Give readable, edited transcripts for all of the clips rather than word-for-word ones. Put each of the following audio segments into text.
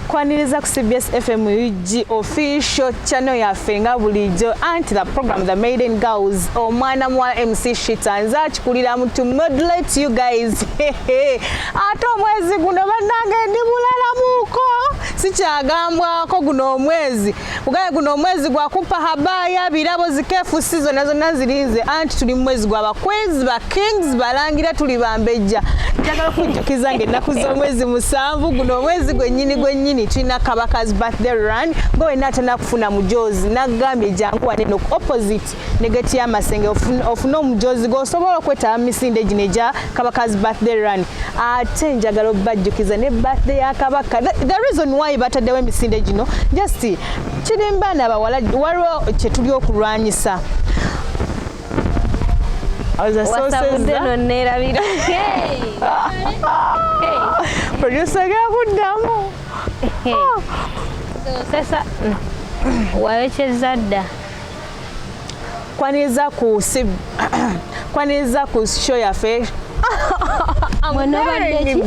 Kwaniriza ku CBS FM UG official channel yaffe nga bulijjo, anti the program The Maiden Girls, omwana muwala MC Shita nze akikuliramu to modulate you guys. Ate omwezi guno bannange ndi bulalamuko, sikyagambwako. Guno omwezi kugaye, guno omwezi gwakumpa habaya, birabo, zikefusi zonna zonna zirinze, anti tuli mu mwezi gwa baqueens, ba kings, balangira, tuli bambejja. Njagala okujjukiza nga ennaku z'omwezi 7, guno omwezi gwennyini gwennyini, tulina Kabaka's birthday run. Gwe wenna atana kufuna mujozi, nagambye jangu waneno ku opposite ne gate y'amasenge ofune omujozi g'osobola okwetaba mu misinde gino egya Kabaka's birthday run. Ate njagala obajjukiza ne birthday ya Kabaka. The reason why bataddewo emisinde gino, just kirimbaana abawala, waliwo kye tuli okulwanyisa. Wasabudde nonneerabira. Producer gakuddamu. Sesa wayokyeza dda. Kwaniriza ku show yaffe. Mwena obadde ki?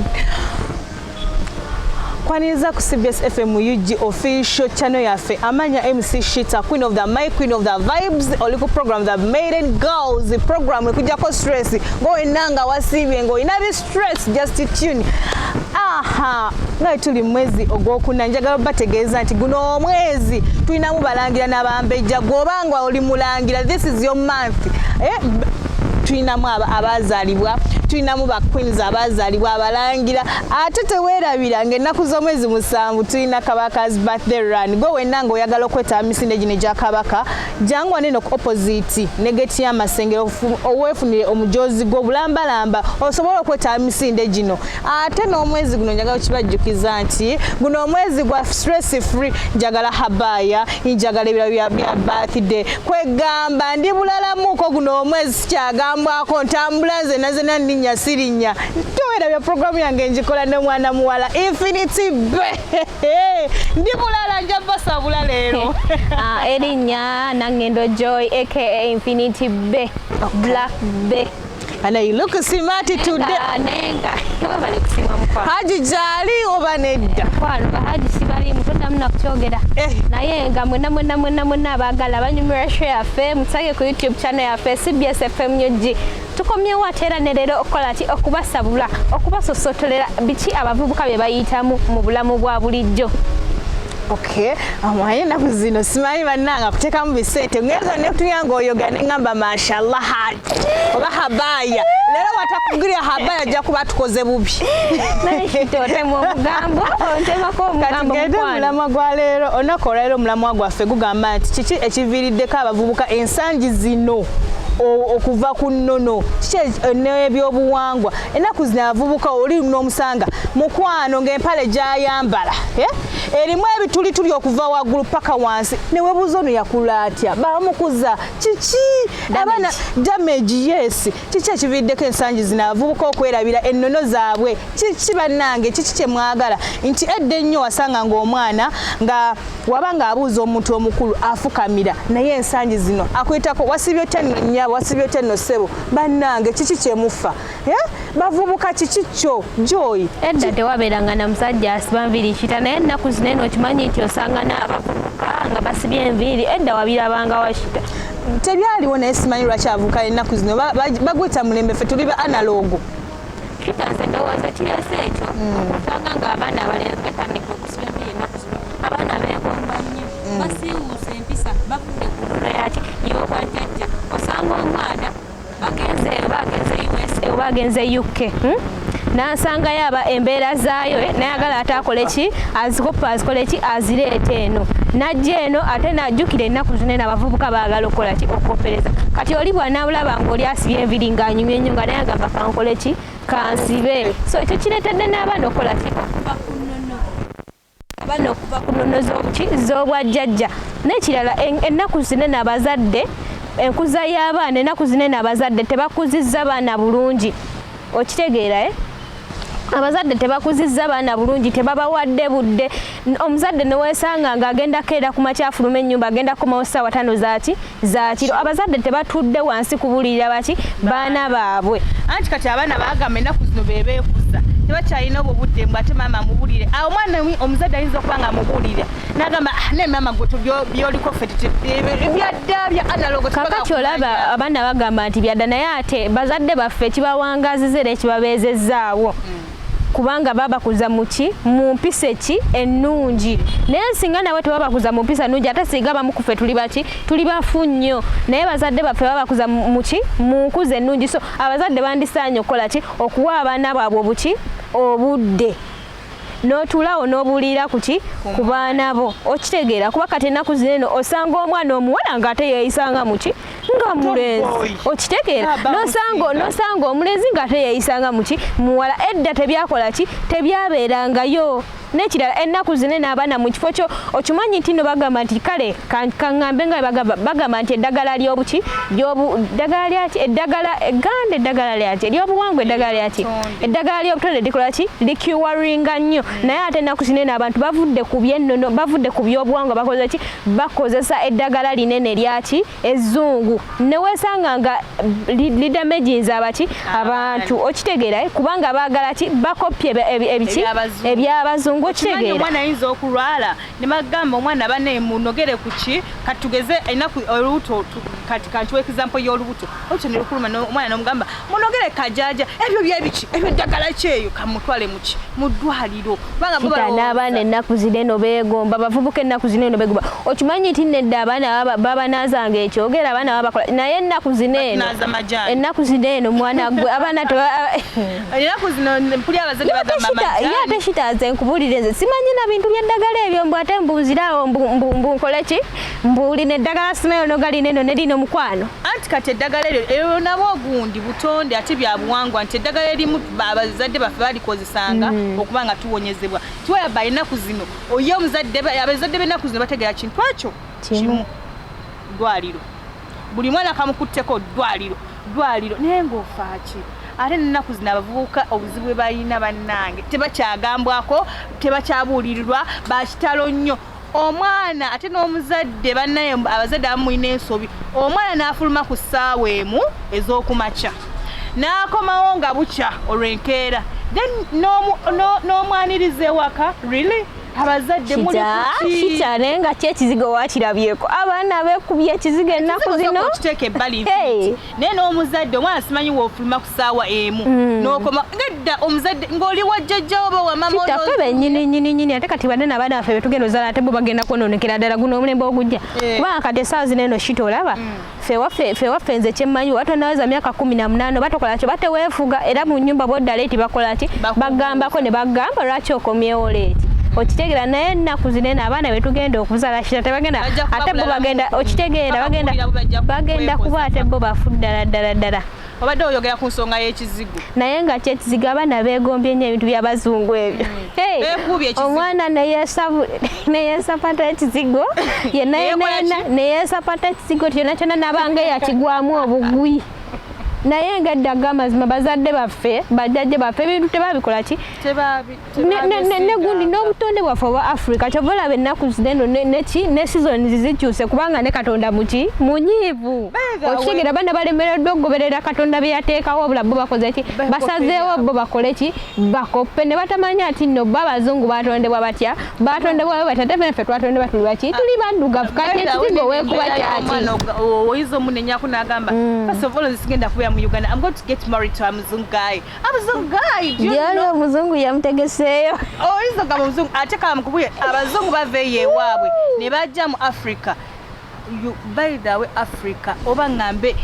Kwaniriza ku CBS FM UG official channel yaffe. Amanya MC Shita, queen of the mic, queen of the vibes. Oli ku program The Maiden Girls, program ekujjako stress. Ng'owenna nga wasiibye, ng'olina bi stress, just tune. Aha, nga tuli mu mwezi ogwokuna, njagala bategeeza nti guno omwezi tulinamu balangira n'abambejja. Gw'obanga oli mulangira, this is your month, eh? Tulinamu abazaalibwa, tulinamu ba queens abazaalibwa, abalangira. Ate teweerabira ng'ennaku z'omwezi 7 tulina Kabaka's birthday run. Gwe wenna ng'oyagala okwetaba misinde gino egya Kabaka, jangu waneno ku opposite ne gate y'amasengero, oweefunire omujozi gw'obulambalamba osobole okwetaba misinde gino. Ate n'omwezi guno njagala okibajjukiza nti guno omwezi gwa stress free. Njagala habaya, njagala ebirabo bya birthday. Kwegamba ndi bulalamuko guno omwezi, sikyagambwako, ntambula nze nazena nninnya sirinnya. Towerabya programu yange njikola n'omwana muwala Infinity Be. Ndi bulala, nja basabula leero. Ah, erinnya Nangendo Joy aka Infinity Be, Black Be. And you look smart today. Ah, nenga webale kusiima, mukwano. Haji gyali oba nedda? Mukwano, bahaji sibalimu, toddamu nakukyogera. Eh. Naye nga mwenna mwenna mwenna mwenna abaagala banyumirwa show yaffe, mutusage ku YouTube channel yaffe CBS FM UG. Tukomyewo ate era ne leero okukola ki? Okubasabula, okubasosotolera biki abavubuka bye bayitamu mu bulamu bwa bulijjo. Okay, amanyi ennaku zino simanyi bannanga kuteekamu bisente ngenza nekutulya ng'oyoga neŋŋamba mashallah haji oba habaya. Leero watakugirya habaya ajja kuba tukoze bubi. Naye otema omugambo, ontemako omugambo. Kati gende. Mukwano. Omulamwa gwa leero, olunaku olwaleero, omulamwa gwaffe gugamba nti kiki ekiviiriddeko abavubuka ensangi zino okuva ku nnono, kiki n'ebyobuwangwa? Ennaku zino abavubuka oli n'omusanga, mukwano, ng'empale gy'ayambala, eh? Erimu ebitulituli okuva waggulu paka wansi, newebuuza ono yakula atya, bamukuza kiki abaana? Damage, yes. Kiki ekiviiriddeko ensangi zino abavubuka okwerabira ennono zaabwe? Kiki bannange, kiki kye mwagala? Nti edda ennyo wasanga ng'omwana nga waba ng'abuuza omuntu omukulu afukamira, naye ensangi zino akuyitako wasibye otya nno nnyabo, wasibye otya nno ssebo. Bannange, kiki kyemufa? Eh? Bavubuka, kiki kyo, Joy? Edda tewabeeranga na musajja asiba nviiri kita, naye ennaku zino eno okimanyi nti osanga n'abavubuka nga basibye enviiri. Edda wabirabanga wakita? Tebyaliwo, naye simanyi lwaki abavubuka ennaku zino bagwita mulembe. Ffe tuli ba analog. Kita, nze ndowooza kirese ekyo okusanga ng'abaana abalenzi batandika okusiba enviiri ennaku zino. Abaana beegomba nnyo, basiiwuusa empisa, bavudde ku nnono yaki y'obwajjajja. Osanga omwana agenze oba agenze USA oba agenze UK, N'ansangayo aba embeera zaayo, eh, nayagala ate akole ki? Azikopa, azikole ki? Azireeta eno, najja eno ate najjukira ennaku zino eno abavubuka baagala okukola ki? Okukopereza. Kati oli bw'anaulaba ng'oli asibye enviiri ng'anyumye nnyo, nga naye agamba kankole ki? Kansibe. So ekyo kireetedde n'abaana okukola ki? Okuva ku nnono, abaana okuva ku nnono z'obuki z'obwajjajja. N'ekirala, ennaku zinene abazadde, enkuza y'abaana ennaku zinene, abazadde tebakuzizza baana bulungi. Okitegeera, eh? Abazadde tebakuzizza baana bulungi, tebabawadde budde. Omuzadde neweesanga ng'agenda keera ku makya, afuluma ennyumba, agenda kukomawo ssaawa 5 zaki zakiro. Abazadde tebatudde wansi kubulirira baki baana baabwe. Anti kati abaana bagamba ennaku zino bebeekuza. Tebakyalina obwo budde mbu ate maama amubulire. Awo omwana omuzadde ayinza okuba nga amubulira n'agamba, "Ah, naye maama gwe byoliko ffe byadda bya analog." Kakati olaba abaana bagamba nti byadda, naye ate bazadde baffe ekibawangaziza era ekibabeezezzaawo, kubanga babakuza muki? Mu mpisa eki? Ennungi. Naye singa nawe tebabakuza mu mpisa nnungi, ate singa abamu ku ffe tuli baki? Tuli bafu nnyo. Naye bazadde baffe babakuza muki? Mu nkuza ennungi. So abazadde bandisaanye okukola ki? Okuwa abaana baabwe obuki? Obudde, n'otuulaawo n'obuulirira ku ki? Ku baana bo. Okitegeera? Kuba kati ennaku zino eno osanga omwana omuwala ng'ate yeeyisanga muki? Nga mulenzi. Tomboy. Okitegeera? Aba N'osanga musinga. N'osanga omulenzi ng'ate yeeyisanga muki? Muwala. Edda tebyakola ki? Tebyabeerangayo. N'ekirala, ennaku zino eno abaana mu kifo kyo, okimanyi nti no bagamba nti kale kaŋŋambe nga bagamba nti eddagala ly'obuki, ddagala lyaki, eddagala eganda, eddagala lyaki ery'obuwangwa, eddagala lyaki? Ery'obutonde. Eddagala ly'obutonde likola ki? Licuringa nnyo. Naye ate ennaku zino eno abantu bavudde ku byennono, bavudde ku by'obuwangwa, bakoze ki? Bakozesa eddagala linene lyaki? Ezzungu. Neweesanga nga lidamaginza abaki? Abantu. Okitegeera, eh? Kubanga baagala ki? Bakopye ebiki? Eby'abazungu. Eby'abazungu. Kimanyi Okitegeera? Omwana ayinza okulwala ne bagamba omwana, "Bane, munogere ku ki?" Katugeze enaku olubuto, kati kantuwa example y'olubuto. Olubuto ne lukuluma, omwana nomugamba, "Munogere kajaja." Ebyo byebiki ebyo? Ddagala ki eyo? Kamutwale muki? Mu ddwaliro. Kubanga bo Kita balowooza- n'abaana ennaku zino eno beegomba, bavubuka ennaku zino eno beegomba. Okimanyi nti nedda abaana babanaazanga ekyogera, abaana babakola, naye ennaku zino eno Batunaaza majaani. Ennaku zino eno mwana gwe abaana teba Ennaku zino mpuli abazadde bagamba Ye ate majaani. Shita, nkubuulire, nze simanyi na bintu by'eddagala ebyo, mbu ate mbuuziraawo mbu nkole ki, mbuulina eddagala simayo nogalina eno ne lino, mukwano. Anti kati eddagala eryo, eryo nabwo ogundi butonde ate bya buwangwa, nti eddagala erimu abazadde baffe balikozesanga okuba nga tuwonyezebwa. Tiwayaba ennaku zino oye omuzadde, abazadde b'ennaku zino bategeera kintu ekyo Kimu. kimu, ddwaliro. Buli mwana kamukutteko, ddwaliro, ddwaliro. Naye ng'ofaaki? Ate n'ennaku zino abavubuka obuzibu bwe balina, bannange, tebakyagambwako, tebakyabuulirirwa, bakitalo nnyo. Omwana ate n'omuzadde, bannaye, abazadde abamu mulina ensobi. Omwana n'afuluma ku ssaawa 1 ez'okumakya n'akomawo nga bukya olw'enkeera, then n'omwaniriza ewaka. Really, abazadde muli Kita kuki? Kita, naye nga ki ekizigo wakirabyeko? Abaana beekubye ekizigo ennaku zino. Okiteeka ebbali. Hey. Naye n'omuzadde, omwana simanyi woofuluma ku ssaawa 1 n'okoma ngedda omuzadde ng'oli wa jjajjawo oba wa mama. Kita, ffe bennyini nyini nyini, ate kati banene abaana baffe betugenda ozaala, ate bo bagenda kwononekera ddala guno omulembe ogujja. Eh. Kubanga kati essaawa zino eno, shita, olaba ffe waffe nze kyemmanyi, oba tonaweza myaka 18 batokola kyo, bateweefuga. Era mu nyumba bwodda late bakola ki? Bakubuuza. Bagambako ne bagamba, "Lwaki okomyewo late?" Okitegeera? Naye ennaku zino eno abaana betugenda okuzaala, shita, tebagenda Bajja kuba ate bo bulala bagenda okitegeera, paka bagenda kuwulira bwe bajja bagenda kuba kwekozesa. Ate bo bafu ddala ddala ddala. Obadde oyogera ku nsonga y'ekizigo. Naye nga kyekizigo, abaana beegombye nnyo ebintu by'abazungu ebyo. Hey, Beekubye ekizigo. Omwana neyeesapata ekizigo yenna yenna. Neyekola Yenna ki? neyeesapata ekizigo kyonna kyonna, nabanga eyakigwamu obugwi. Naye nga edda, amazima, bazadde baffe, bajjajja baffe, ebintu tebabikola ki? Ne gundi n'obutonde bwaffe obwa Africa. Kyova olaba ennaku zino eno neki ne seasons zikyuse, kubanga ne Katonda muki? Munyiivu. By the way- Okitegeera? Baana balemereddwa okugoberera Katonda bye yateekawo. Obula bo bakoze ki? Bakope Basazeewo byabwe. bo bakole ki? Bakoppe ne batamanya nti nno bo abazungu batondebwa batya, batondebwa batya. Ate ffe twatondebwa tuli baki? Tuli baddugavu. Kati ekizigo weekuba kyaki? Oyinza omunenyako n'agamba, "First of all, nze sigenda kubeera mu Uganda. I'm going to get married to a muzungu guy." A muzungu guy, do you Gyali know? omuzungu yamutegeseeyo. Oyinza ogamba omuzungu, ate kamukubuye, abazungu bava eyo ewaabwe ne bajja mu Africa. By the way, Africa, oba ŋŋambe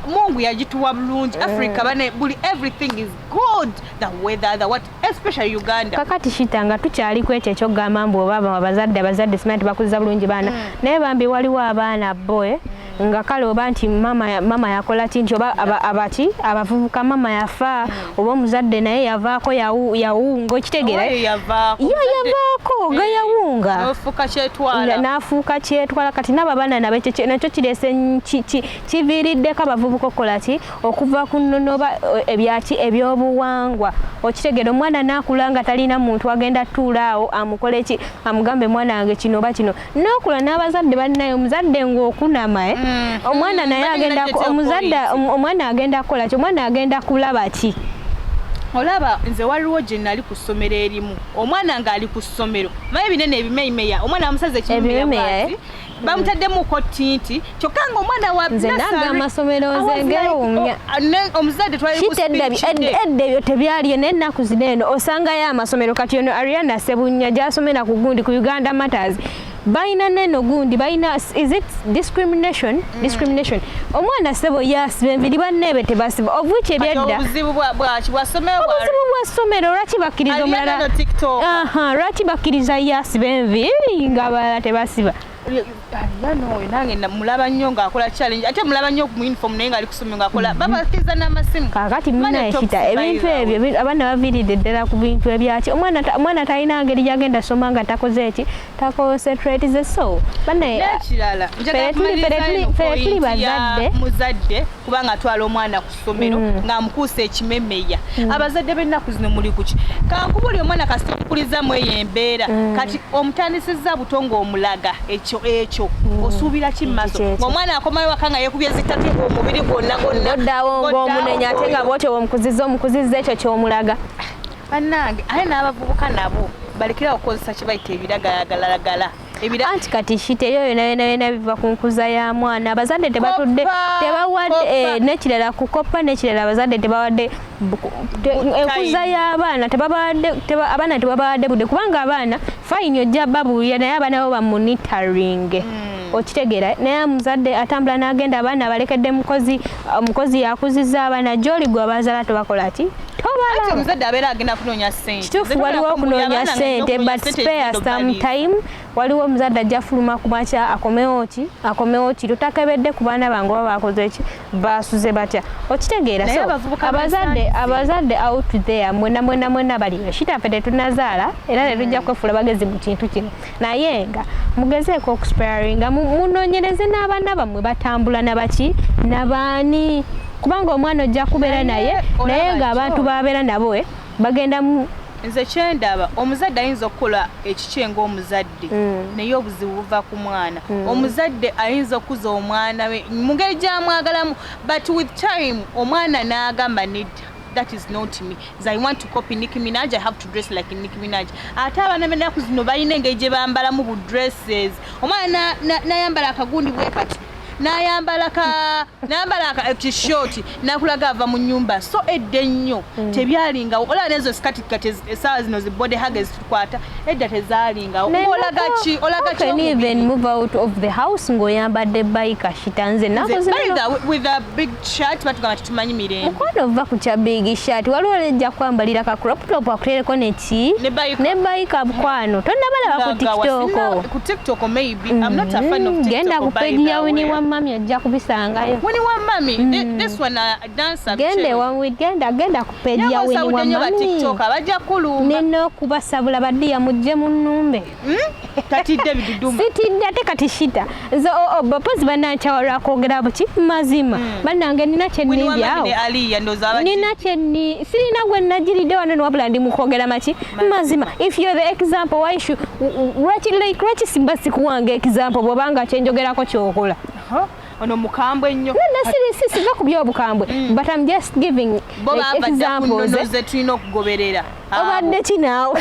Mungu yagituwa bulungi Africa. Bane, buli everything is good, the weather, the what, especially Uganda. Kakati shita, nga tukyali ku ekyo ekyokugamba mbu oba abazadde simanyi tebakuziza bulungi baana, naye bambi waliwo abaana bo nga kale oba nti mama yakola ki, nti oba abaki abavubuka mama yafa, oba omuzadde naye yavaako yawunga. Okitegeera? Oba ye yavaako. Ye yavaako nga yawunga. N'ofuuka kyetwala. N'afuuka kyetwala. Kati nabo abaana nabo ekyo nakyo kireese kiviiriddeko abavubuka okukola ki? Okuva ku nnono oba ebyaki, ebyobuwangwa. Okitegeera? Omwana n'akula nga talina muntu agenda tuula awo amukole ki? Amugambe, "Mwana wange, kino oba kino." N'okula n'abazadde balinayo omuzadde ng'okunama, eh? Omwana naye Balina agenda gyetya omuzadde point. Omwana agenda kukola ki? Omwana agenda kulaba ki? Olaba nze waliwo gye nali ku ssomero erimu, omwana ng'ali ku ssomero, manyi binene ebimeyimeya, omwana bamusaze ekimemeya Ebimemeya, bw'ati, bamutaddemuko tint, kyokka nga omwana wa Nze nursery, nanga amasomero I nze was like, ngewuunya. oh, omuzadde twali ku Kita edda speech day. Edda ebyo tebyaliyo, naye ennaku zino eno osangayo amasomero. Kati ono Ariana Sebunya gy'asomera ku gundi ku Uganda Matters, balina neno gundi, balina, is it discrimination? Discrimination. Omwana sebo yasiba enviri, banneebe tebasiba, of which Kati ebyedda obuzibu bwaki? Bwa ssomero Obuzibu bwa ssomero, lwaki bakkiriza Ariana omulala no TikTok. Aha, lwaki bakkiriza yasiba enviiri ng'abalala tebasiba? Ariana oyo nange mulaba nnyo ng'akola challenge, ate mulaba nnyo mu uniform, naye ng'ali kusomero ng'akola, babakkiriza n'amasimu. Kaakati Money munaye talks, kita by ebintu the way. ebyo abaana baviiridde ddala ku bintu ebyaki. Omwana talina ngeri gyagenda soma nga takoze eki, taconcentratize. So banaye N'ekirala, njagala kumaliriza eno ffe tuli point ya bazadde. muzadde kubanga atwala omwana ku ssomero ng'amukuusa ekimemeya. Abazadde b'ennaku zino muli kuki? Kankubuli omwana kasita omukulizamu eyo embeera, kati omutandisizza buto ng'omulaga ekyo, ekyo osuubira ki mu maaso? Ekyo, ekyo. Ng'omwana akomayo waka nga yeekubye zitatu omubiri gwonna gwonna. Oddawo ng'omunenya, ate nga bwotyo bwomukuzizza, omukuzizza ekyo ky'omulaga. Bannange, ate n'abavubuka nabo balekerawo okukozesa kye bayita ebiragalalagala. Anti kati shit, eyo yona yona yona biva ku nkuza ya mwana. Abazadde tebatudde, Koppa, tebawadde koppa. N'ekirala kukoppa, n'ekirala abazadde tebawadde enkuza y'abaana, tebabawadde abaana tebabawadde budde, kubanga abaana fine ojja babuulira, naye abaana bo bamonitoring, okitegeera? Naye omuzadde atambula n'agenda, abaana abalekedde mukozi, omukozi yakuzizza abaana. Gy'oli gwe abazaala tobakola ki? Anti Tobalaba. Omuzadde abeera agenda kunoonya ssente. Kituufu, waliwo okunoonya ssente, but spare some time. Waliwo omuzadde ajja fuluma ku makya, akomewo ki, akomewo ki, tutakebedde ku baana bange oba bakoze ki, basuze batya, okitegeera? Naye So abavubuka abazadde, beesangise. abazadde out there, mwena mwena mwena bali shitaffe tetunazaala, era tetujja kwefuula bagezi mu kintu kino, naye nga mugezeeko okusparinga, munoonyereze n'abaana bammwe batambula nabaki, nabaani, kubanga omwana ojja kubeera naye Naye olaba naye ng'abantu kyo. babeera nabo bagenda mu Nze kyendaba, omuzadde ayinza okukola ekikye ng'omuzadde, naye obuzibu buva ku mwana. Omuzadde ayinza okuza omwana we mu ngeri gyamwagalamu, but with time omwana n'agamba, "Nedda, that is not me. Nze I want to copy Nicki Minaj. I have to dress like Nicki Minaj." Ate abaana b'ennaku zino balina engeri gye bambalamu bu dresses. Omwana n'ayambala akagundi bwe kati, n'ayambala ka kishooti, nakulaga ava mu nyumba. So edda ennyo tebyalingawo. Olaba nezo sikati kati essaawa zino zi body hug ezitukwata, edda tezaalingawo. Olaga ki? Olaga ki How can you even omubiri? move out of the house ng'oyambadde biker, shita? Nze ennaku Nze, zino by the way, with a big shirt, batugamba tetumanyi mirembe. Mukwano, ova ku kya big shirt, waliwo lejja kwambalira ka crop top akutereko neki Ne biker. Ne biker. Mukwano, tonnabalaba ku Olaga wa TikTok? Ku TikTok maybe. I'm not a fan of TikTok. Genda ku By page the ya Winnie way. wa Mami, ojja kubisangayo. Winnie wa Mami, this one, dancer. Genda ewa, genda, genda ku page ya Winnie wa Nnyo ba Mami. TikTok abajja kulumba. Nina okubasabula baddiya, mujje munnumbe. Tatidde biduduma. Sitidde. Ate kati shita, nze bapozi banankyawa lwakwogera buki mazima. Bannange, nina Winnie wa kyennimbye Mami awo. ne Aliya ndowooza abajja. Nina kyenni, sirina gwe nagiridde wano no, wabula ndi mukwogera maki? Mazima. If you're the example, why should, lwaki, like, lwaki simba sikuwanga example bwobanga kyenjogerako kyokola? Huh? Ono mukambwe nnyo. Nedda, siri siva ku byobukambwe, but I'm just giving Bo like, bava dda ku examples. nnono ze tulina okugoberera. Obadde ki naawe?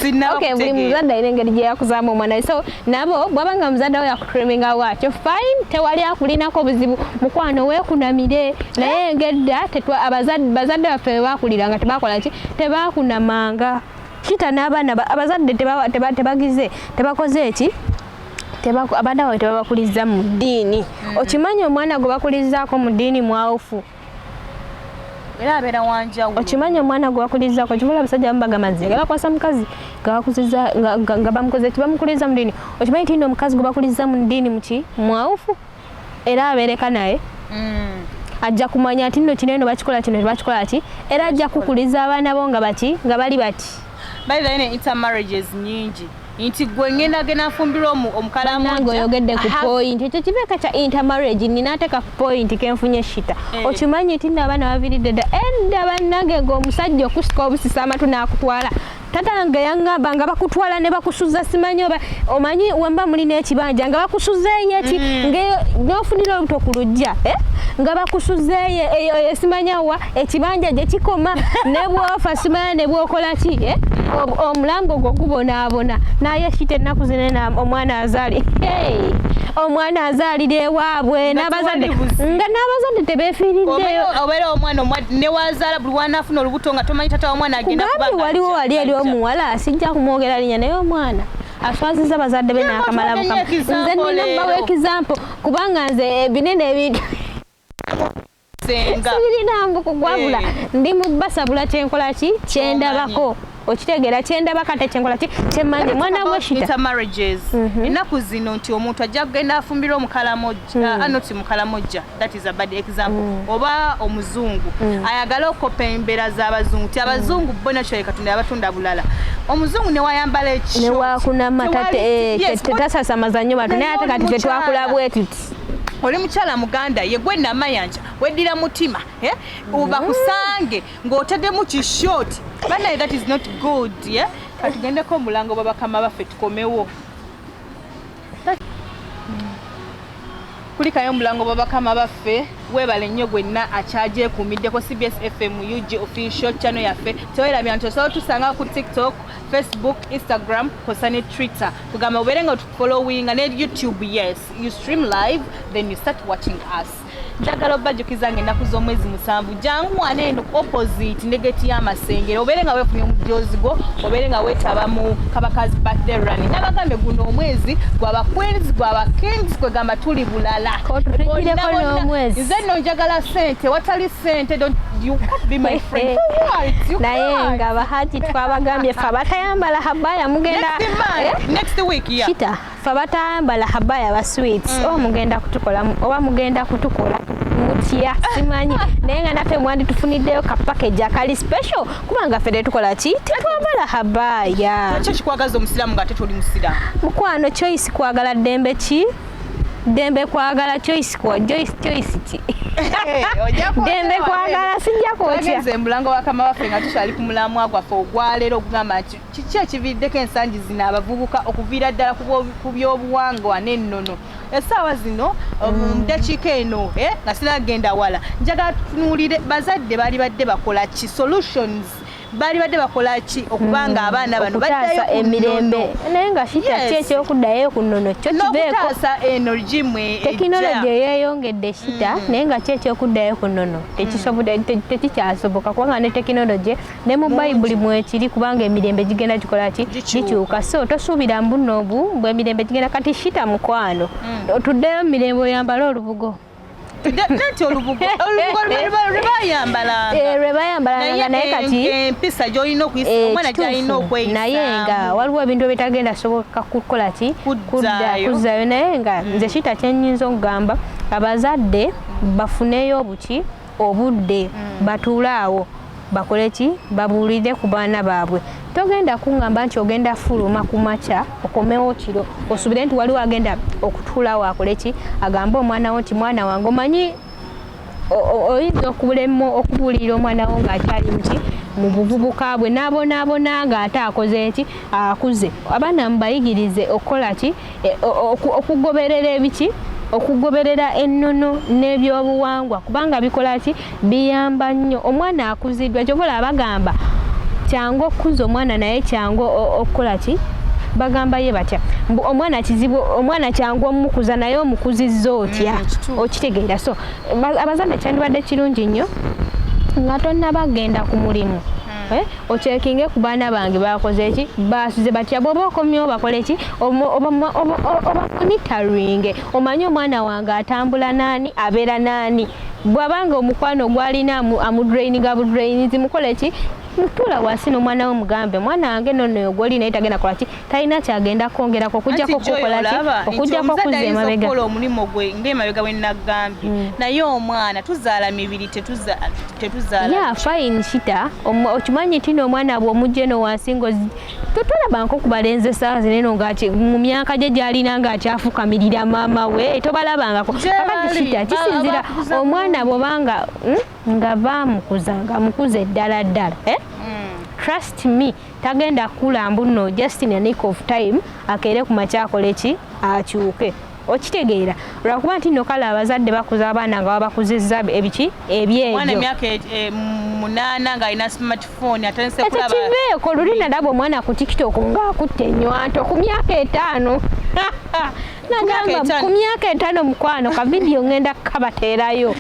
Sinnaba Okay, buli kutegeera. muzadde alina engeri gye yakuzaamu omwana we. So nabo bw'aba nga muzadde we yakutriminga bwatyo, fine, tewali akulinako buzibu. Mukwano, weekunamire, naye ngedda bazadde baffe bwe bakuliranga tebakola ki, tebakunamanga kita n'abaana abazadde tebagize, tebakoze eki, abaana baabwe tebabakuliza mu ddiini. Okimanyi omwana gwe bakulizaako mu ddiini mwawufu? Era abeera wanjawulo. Okimanyi omwana gwe bakulizaako, kibula abasajja abamu bagamba nze njagala kwasa mukazi nga bakuziza nga bamukoze ki, bamukuliza mu ddiini. Okimanyi nti nno omukazi gwe bakuliza mu ddiini muki mwawufu, era abeereka naye ajja kumanya nti nno kino eno bakikola, kino tebakikola ki, era ajja kukuliza abaana bo nga baki, nga bali bati. By the way, ne intermarriages nyingi, nti gwe ngenda genda nfumbirwa Nange oyogedde ku point ekyo kibeeka kya intermarriage, nina ateeka ku point kenfunye shita. Eh. Okimanyi nti nno abaana baviiridde dda edda, bannange, ng'omusajja okusika obusisa amatu n'akutwala Tata wange yaŋŋamba nga bakutwala ne bakusuza, simanyi oba omanyi wamba mulina ekibanja, nga bakusuzeeyo eki n'ofunira olubuto ku luggya, eh? Nga bakusuzeeyo eyo simanya wa ekibanja gye kikoma, ne bw'ofa simanya ne bw'okola ki, eh? Omulambo gwo gubonaabona. Naye Shita, ennaku zino omwana azaali, hey! Omwana azaalira ewaabwe n'abazadde tewali buzibu. Nga n'abazadde tebeefiiriddeyo. Obeera omwana newazaala, buli wanaafuna olubuto nga tomanyi tata w'omwana agenda kuba Kugambye nga waliwo wali eri ajja. omuwala, sijja kumwogera linnya, naye omwana aswaziza bazadde be Yeah, n'akamala otwadde bukama. nnyo example Nze nina leero. mbawa example kubanga nze ebinene ebintu Senga. sibirina mbuku gwabula. Ndi mu basabula kyenkola ki kyendabako, okitegeera? Kyendabako ate kyenkola ki kyemmanyi, mwana gwe Shita. Intermarriages ennaku zino, nti omuntu ajja kugenda afumbira omukalamojja, anoti mukalamojja, that is a bad example, oba omuzungu ayagala okopa embeera z'abazungu, ti abazungu bo naturally Katonda yabatunda bulala. Omuzungu newayambala ekishort, Newakunama tetasasamaza nnyo bantu, naye ate Naye kati oli ffe twakula mukyala. bwe tuti. Oli mukyala muganda, ye gwe Namayanja, weddira mutima, eh? Bakusange ng'oteddemu kishort, banaye, that is not good, yeah? Katugendeko omulango bwa bakama baffe, tukomewo. Kulikayo omulango bwa bakama baffe. Weebale nnyo gwenna akyagyekuumiddeko CBS FM UG official channel yaffe. Tewerabya nti osobola otusanga ku TikTok, Facebook, Instagram kosa ne Twitter. Kugamba obeere nga otufollowinga ne YouTube. Yes, you stream live, then you start watching us. Njagala obajjukiza nga ennaku z'omwezi 7, jangu wano eno opposite negeti y'amasengere, obeere nga weefunye omujoozi gwo, obeere nga weetaba mu Kabaka's birthday run. Nabagambye guno omwezi gwaba queens, gwaba kings, kwegamba tuli bulala. Kotutugireko Bonna, bonna. n'omwezi. Nze nno njagala sente, watali sente don't, you can't be my friend. For what? You Naye can't. nga bahaji twabagambye ffe abatayambala habaya mugenda Next month, next week, yeah. Shita, ffe abatayambala habaya ba sweets, oba mugenda kutukola oba mugenda kutukola mutya simanyi, naye nga naffe mwanditufuniddeyo ka package akali special, kubanga ffe tetukola ki, tetwambala habaya. Ekyo kikwagaza omusiraamu ng'ate toli musiraamu. Mukwano, choice kwagala ddembe ki, ddembe kwagala choice kwa choice, choice ki, ddembe kwagala, sijja kwotya. Twagenze emulango wakama waffe nga tukyali ku mulamwa gwaffe ogwaleero ogugamba nti kiki ekiviiriddeko ensangi zino abavubuka okuviira ddala ku byobuwangwa n'ennono essaawa zino. Mu ddakiika eno, nga sinagenda wala, njagala tutunuulire bazadde baali badde bakola ki, solutions baali badde bakola ki okubanga abaana bano baddayo Okutaasa ku emirembe nnono. Naye nga Shita, ki ekyokuddayo ku nnono kyo kiveeko. N'okutaasa eno regime. Tekinologi eyeeyongedde, Shita, naye nga ki ekyokuddayo ku nnono tekikyasoboka, kubanga ne tekinologi ne mu Bayibuli mwekiri, kubanga emirembe gigenda gikola ki? Gikyuka. Gikyuka. So tosuubira mbuno obu bwe emirembe gigenda kati. Shita mukwano, otuddeyo mu mirembe oyambale olubugo. Nati olubugo, olubugo lwe bayambalanga. Eh, lwe bayambalanga, naye kati empisa gy'olina okuyisa omwana gy'alina kituufu. okweyisaamu. Naye nga waliwo ebintu ebitagenda soboka kukola ki? Kuzzaayo. Kuzzaayo. Naye nga nze Shita kyenyinza okugamba, abazadde bafuneyo obuki, obudde, batuule awo bakole ki, babuulire ku baana baabwe. Togenda kuŋŋamba nti ogenda fuluma ku makya okomewo kiro, osuubire nti waliwo agenda okutuulawo akole ki, agambe omwana wo nti mwana wange, omanyi oyinza okubulemu okubuulirira omwana wo ng'akyali muki, mu buvubuka bwe, n'abonaabona ng'ate akoze eki, akuze. Abaana mubayigirize okukola ki, okugoberera ebiki, okugoberera ennono n'ebyobuwangwa, kubanga bikola ki, biyamba nnyo omwana akuziddwa. Kyova olaba bagamba kyangu okukuza omwana, naye kyangu okukola ki, bagamba ye batya, mbu omwana kizibu, omwana kyangu omukuza, naye omukuzizza otya? Kituufu. Okitegeera? So abazadde kyandibadde kirungi nnyo nga tonnabagenda ku mulimu, ocheckinge ku baana bange bakoze ki, basuze batya, bw'oba okomyewo bakole ki, oba monitoring, omanye omwana wange atambula naani, abeera naani, bw'abanga omukwano gwalina amudraininga budrainizi, mukole ki, mutuula wansi n'omwana we mugambe, mwana wange nonno gwoli naye tagenda kola ki, talina kyagenda kwongerako okujjako Anti Joy, kukola ki, olaba nti okujjako omuzadde kuzza ayinza emabega. okukola omulimu gwe ng'emabega bwe nagambye, naye omwana tuzaala mibiri, tetuzaala. Yeah, fine, Shita. Okimanyi nti n'omwana bw'omujja eno wansi totolabanko ku balenzi essaawa zino eno mu myaka gye gy'alina ng'akyafukamirira maama we, tobalabangako. Gye Kakati bali, Shita, kisinzira bakuza omwana bw'obanga, nga baamukuza nga mukuze ddala ddala, eh? Trust me, Tagenda kukula mbuno just in a nick of time akeere ku makya akole ki, akyuke. Okitegeera? Lwakuba nti nno kale abazadde bakuza abaana nga babakuzizza ebiki. Omwana Ebyebyo. Emyaka 8 ng'alina smartphone, atandise Ekyo kulaba. Kiveeko. Luli nalaba omwana ku TikTok ng'akutte enywanto ku myaka 5. Nagamba 5? Ku myaka 5, mukwano, ka vidiyo ngenda kukabateerayo.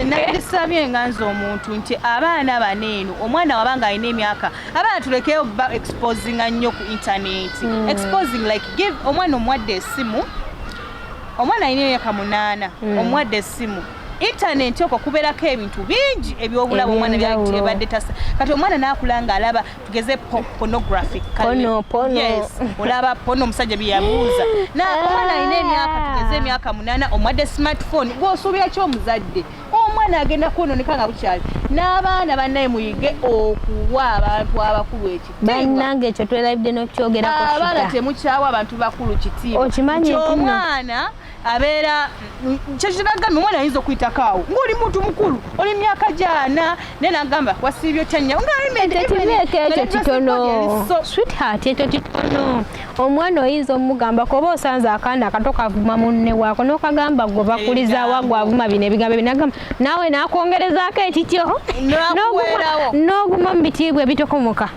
Nandisabye nga nze omuntu nti abaana bano eno, omwana wabanga alina emyaka, abaana tulekeyo ba exposinga nnyo ku internet. Exposing like give omwana, omuwadde essimu, omwana alina emyaka 8, omuwadde essimu, internet okwo kubeerako ebintu bingi ebyobulamu omwana Ebyenjawulo. Byabadde tasa. Kati omwana n'akula ng'alaba, tugeze pornographic. Porno, porno. Yes, olaba porno, omusajja byeyabuuza. Na omwana alina emyaka, tugeze emyaka 8, omuwadde smartphone, gweosuubira ki omuzadde? Omwana agenda kwononeka nga bukyali. N'abaana bannaye, muyige okuwa abantu abakulu ekitiibwa. Bannange, ekyo twerabidde n'okyogerako. Abaana, Shita. temukyawa abantu bakulu kitiibwa. Okimanyi Nti nti nno- omwana abeera kyekitagambye, omwana ayinza okuyitako awo ng'oli muntu mukulu, oli myaka gyana, naye nagamba wasiibye otya nnya. Ekyo kiveeko, ekyo kitono, sweetheart, ekyo kitono. Omwana oyinza omugamba, koba osanze akaana akato kavuma munne waako, n'okagamba gwe bakulizaawa, gwavuma bino ebigambo ebinagamba, naawe n'akwongerezaako ekityo. N'akuweerawo. N'oguma mu bitiibwa ebitokomoka.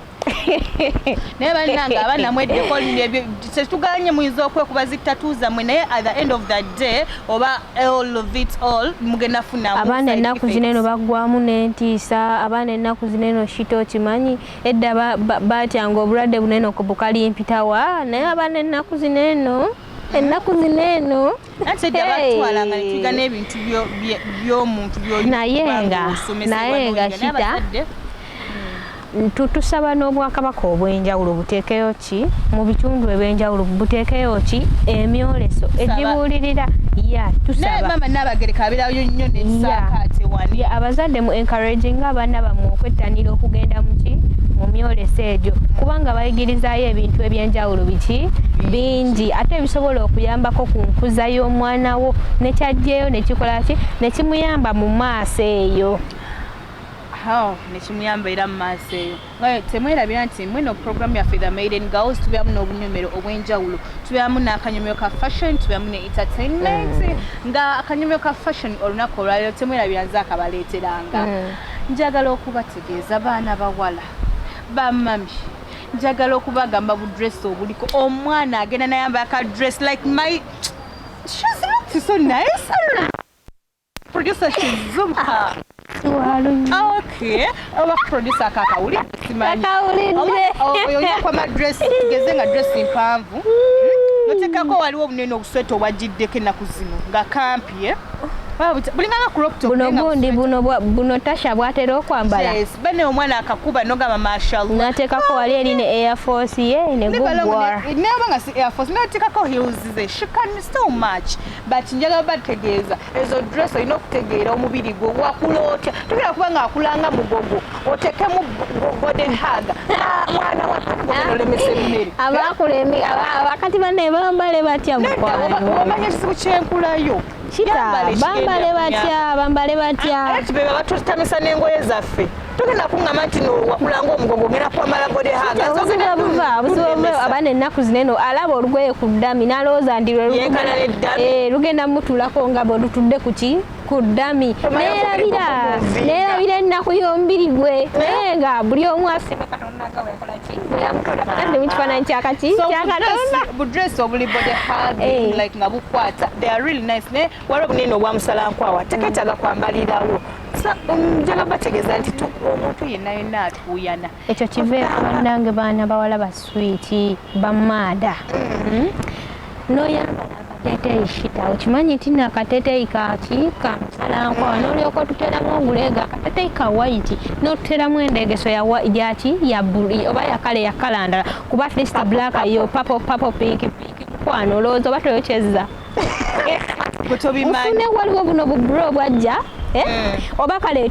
Naye bannange, abaana mweddeko ebyo tetuganye. Muyinza okwekuba zi tattoo zammwe, naye at the end of the day oba all of it all mugenda funamu Abaana side ennaku zino eno effects. Baggwamu n'entiisa. Abaana ennaku zino eno, shito, okimanyi edda baatyanga obulwadde bunene ku bukalimpitawa, naye abaana ennaku zino eno, ennaku zino eno. Anti edda Hey. batwalanga netuyiga n'ebintu by'omuntu. Naye nga Shita, tusaba n'obwakabaka obw'enjawulo buteekeyo ki mu bitundu ebyenjawulo, buteekeyo ki emyoleso egibuulirira ya Naye tusaba. Maama Naabagereka abeerayo nnyo nesaakaate wani. Ya, abazadde mu encouraging abaana bammwe okwettanira okugenda muki, mu myoleso egyo, kubanga bayigirizaayo ebintu ebyenjawulo biki bingi, ate ebisobola okuyambako ku nkuza y'omwana wo, nekyajjeeyo nekikola ki, nekimuyamba mu maaso eyo. Oh, nekimuyamba era mu maaso eyo. Nga temwerabira nti mweno programu yaffe The Maiden Girls tubeeramu n'obunyomero obw'enjawulo, tubeeramu n'akanyomero ka fashion, tubeeramu ne entertainment. Nga akanyomero ka fashion olunaku olwaleero, temwerabira nze akabaleeteranga. Njagala okubategeeza, baana bawala, bamami, njagala okubagamba budress obuliko. Omwana agenda nayamba aka dress like my, she's looked so nice. Producer should zoom her. Okay, oba producer akakawulidde, simanyi. Akawulidde. Oyo okwama dress, tugeze nga dress mpanvu, notekako, waliwo obunene obusweta obwagiddeko ennaku zino nga kampye bulinganga crop top. Buno Naye nga gundi busweta. Buno buno Tasha bwatera okwambala. Yes, bane omwana akakuba nogamba mashallah. N'ateekako wali eri ne Air Force ye ne gugwa. Neba nga si Air Force, natekako heels ze, she can so much. But njagala bategeeza, ezo dress olina okutegeera omubiri gwe wakula otya. Tugenda kuba nga akulanga mugogo, otekemu body hug. Ah, mwana wa olemesa emmere. Abakulemi abakati banne bambale batya, mukwano? Omanya ekizibu kyenkulayo. Kita bambale batya, bambale batya? Anti bebe batutamisa n'engoye zaffe. Togenda kuŋŋamba nti no wakulanga omugogo ogenda kwambala body hug. Obuzibu buva, obuzibu buva, abaana ennaku zino eno alaba olugoye ku ddami n'alowooza nti lwe Yenkana n'eddami. Eh, lugenda mutulako nga bwe lutudde ku ki, ku ddami. Omanyi Neerabira okuvinga. neerabira ennaku y'omubiri gwe, naye nga buli omu asima Katonda nga bwekola ki, bwe yamutonda ate mu kifaananyi kyakaki So kya Katonda. Budress obuli body hug Eh. like nga bukwata, they are really nice. Naye waliwo bunene obwa musalankwawa, teketaaga kwambalirawo. So, njagala bategeeza nti omuntu yenna yenna atuuyana. Ekyo kiveeko bannange, baana bawala ba sweet, bamaada. Noyambala akateeteeyi, Shita, okimanyi nti nno akateeteeyi kaki kamusalankwawa, n'olyoka otuteramu oguleega akateeteeyi ka white, n'otuteramu endegeso yaki ya blue oba yakale yakala ndala, kuba at least black yo purple, purple, pink, pink, mukwano, olowooza oba toyokyezza. Gwe tobimanyi. Nfune waliwo buno bubro bwajja, eh? Oba kale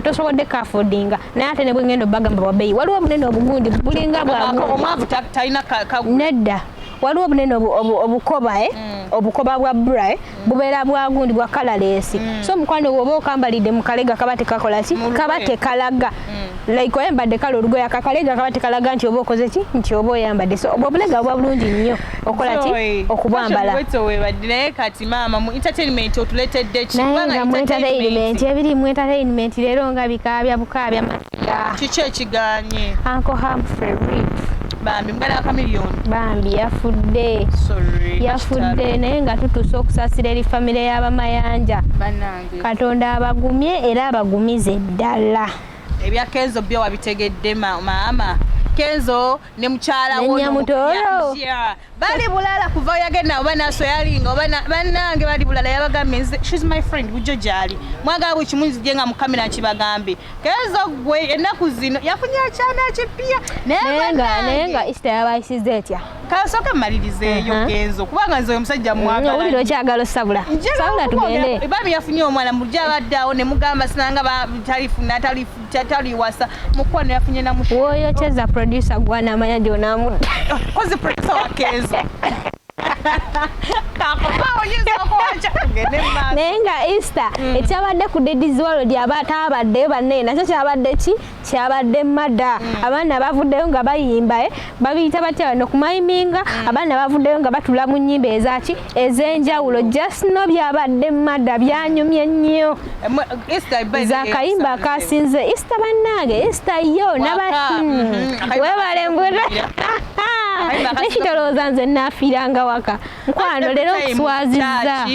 tosobodde kaffordinga, naye ate ne bwengenda obagamba bwabbeeyi, waliwo bunene obugundi bulinga bwa Omwavu talina Nedda, Waliwo obunene obukoba, eh? Obukoba bwa bra, eh? Bubeera bwa gundi, bwa colorless. So mukwano, bw'oba okambalidde mu kalega, kaba tekakola ki? Mu lugoye. Kaba tekalaga like oyambadde kale olugoye, akakalega kaba tekalaga nti oba okoze ki, nti oba oyambadde. So obwo obulega buba bulungi nnyo okola ki, Joy, okubwambala. fashion wetu webadde, naye kati maama, mu entertainment otuleetedde ki? Naye Kubanga nga mu entertainment, ebiri mu entertainment leero nga bikaabya bukaabya masiga. Kiki ekiganye? Uncle Humphrey, RIP. Bambi, mugala wa Chameleone. Bambi yafudde. Sorry. Yafudde, naye nga tutuuse okusaasira eri famire y'abamayanja. Bannange. Katonda abagumye era abagumize ddala. Ebya Kenzo byo wabitegedde, maama? Kenzo ne mukyala Ne wo Nyamutooro. Yeah. Bali bulala kuva yagenda oba naso yalinga oba bannange bali bulala. Yabagambye, nze she's my friend, bujo gyali mwagala buli kimu, nzije nga mu kamera nkibagambe. Kenzo gwe ennaku zino yafunye ekyana ekipya, naye naye nga naye nga bannange, Easter yabayisiza etya? Kasooke mmalirizeeyo. Kenzo, kubanga nze oyo omusajja mwagala. Owulira okyagala osabula sabula, tugende. Bami yafunye omwana mujja, abadde awo ne mugamba sinanga talifuna, taliwasa. Mukwano, yafunye namush Woyokyeza producer gwanamanya gyonamudda. Kozi producer wa Kenzo kakomawo nyinza okuwaca, tugende mu maaso. Naye nga Easter ekyabadde ku Daddy's World, abatabaddeyo bannaye, nakyo kyabadde ki? Kyabadde mada. Abaana bavuddeyo nga bayimba, eh, babiyita batya bano kumayiminga. Abaana bavuddeyo nga batula mu nnyimba ezaki ez'enjawulo. Just no byabadde mada, byanyumye nnyo. Easter by the Nze akayimba akasinze Easter, bannange, Easter yo naba Waka, Akayimba Webale mbula. Akayimba akasinze. Nekitolowooza nze naafiiranga waka, mukwano. Leero nkuswazizza,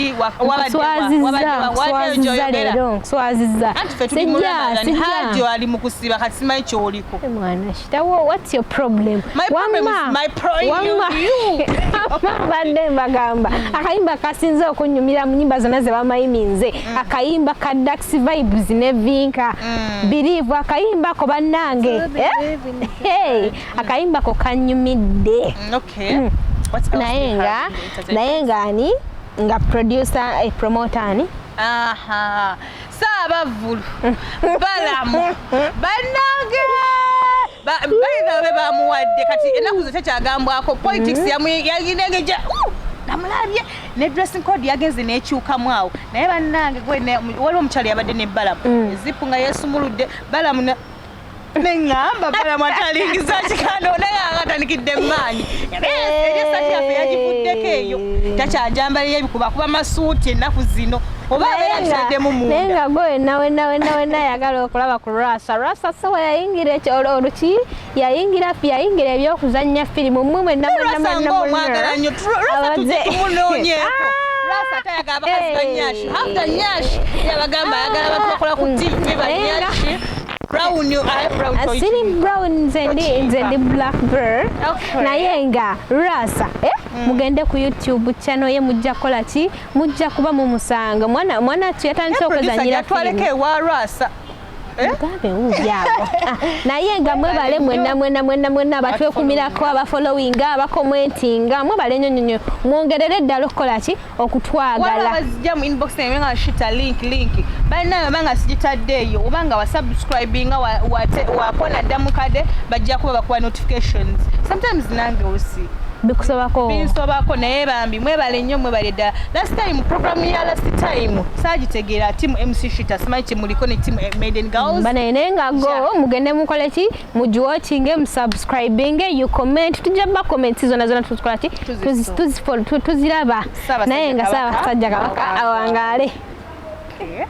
nkuswazizza, nkuswazizza leero, nkuswazizza. Anti ffe tuli mu Sijja, Ramadan, Haji sijja. ali mu kusiba, kati simanyi kyoliko. Mwana kitawo, what's your problem? My problem is my Wamma. you. Wamma, mbadde mbagamba akayimba kasinze okunyumira mu nyimba zonna ze bamayiminze, akayimba ka Dax Vibes ne Vinka, Believe. Akayimba ko bannange, eh? Hey, akayimba ko kanyumidde. Okay. What else do Naye you nga have in the entertainment? Naye nga ani nga producer, eh, promoter ani? Aha. Saabavulu balamu bannange, bayina be bamuwadde kati ennaku zo tekyagambwako politics. Yaginengeja namulabye ne dressing code yagenze nekyukamu awo. Naye bannange, gwe waliwo omukyalo yabadde ne Balamu, ezipu nga yeesumuludde Balamu neŋŋamba Balamu atalingiza kikando, naye akatandikidde maanyi. Eri esati yaffe yagivuddeko eyo, takyajambaliyo ebikuba kuba masuuti ennaku zino, oba abeera akitaddemu Naye munda. Nga gwe wenna wenna wenna wenna ayagala okulaba ku Rasa, Rasa sawa yayingira ekyo oluki yayingira ebyokuzannya firimu, mmwe mwenna mwenna Rasa mwenna ng'omwagala nnyo. Rasa tujje Abaze- tumunoonyeeko. Rasa atayagala abakazi banyashi, half the nyash yabagamba ayagala abantu bakola ku TV banyashi brown, aye brown. Siri brown, nze ndi black girl. Okay. Naye nga Rasa, eh? Mugende ku YouTube channel ye, mujja kukola ki, mujja kuba mumusanga. Mwana mwana tu yatandise okuzanyira twaleko firimu. Ewa Rasa. Eh? Mugambe wuubyabo. Ah, naye nga mwebale mwenna mwenna mwenna mwenna abatwekumirako, abafollowinga, abakomentinga, mwebale nnyo nnyo nnyo. Mwongerere eddala okukola ki, Waliwo okutwagala. Abazijja mu inbox naye nga shita link link, balinayo oba nga sigitadde eyo, oba nga wasubscribinga, wakona dda mukadde, bajja kuba bakuwa notifications. Sometimes nange osi Bikusobako. Binsobako, naye bambi mwebale nnyo, mwebale ddala. Last time, program ya last time saagitegeera. Team MC Shita, simanyi kyemuliko ne team Maiden Girls. Banaye, naye nga go mugende mukole ki, mugiwatchinge, musubscribinge, you comment, tujja ba comments zona zona tuzikola ki. Tuzisoma. Tuziraba. Ssaabasajja Naye nga Kabaka Ssaabasajja Kabaka awangaale. awangaale. Okay.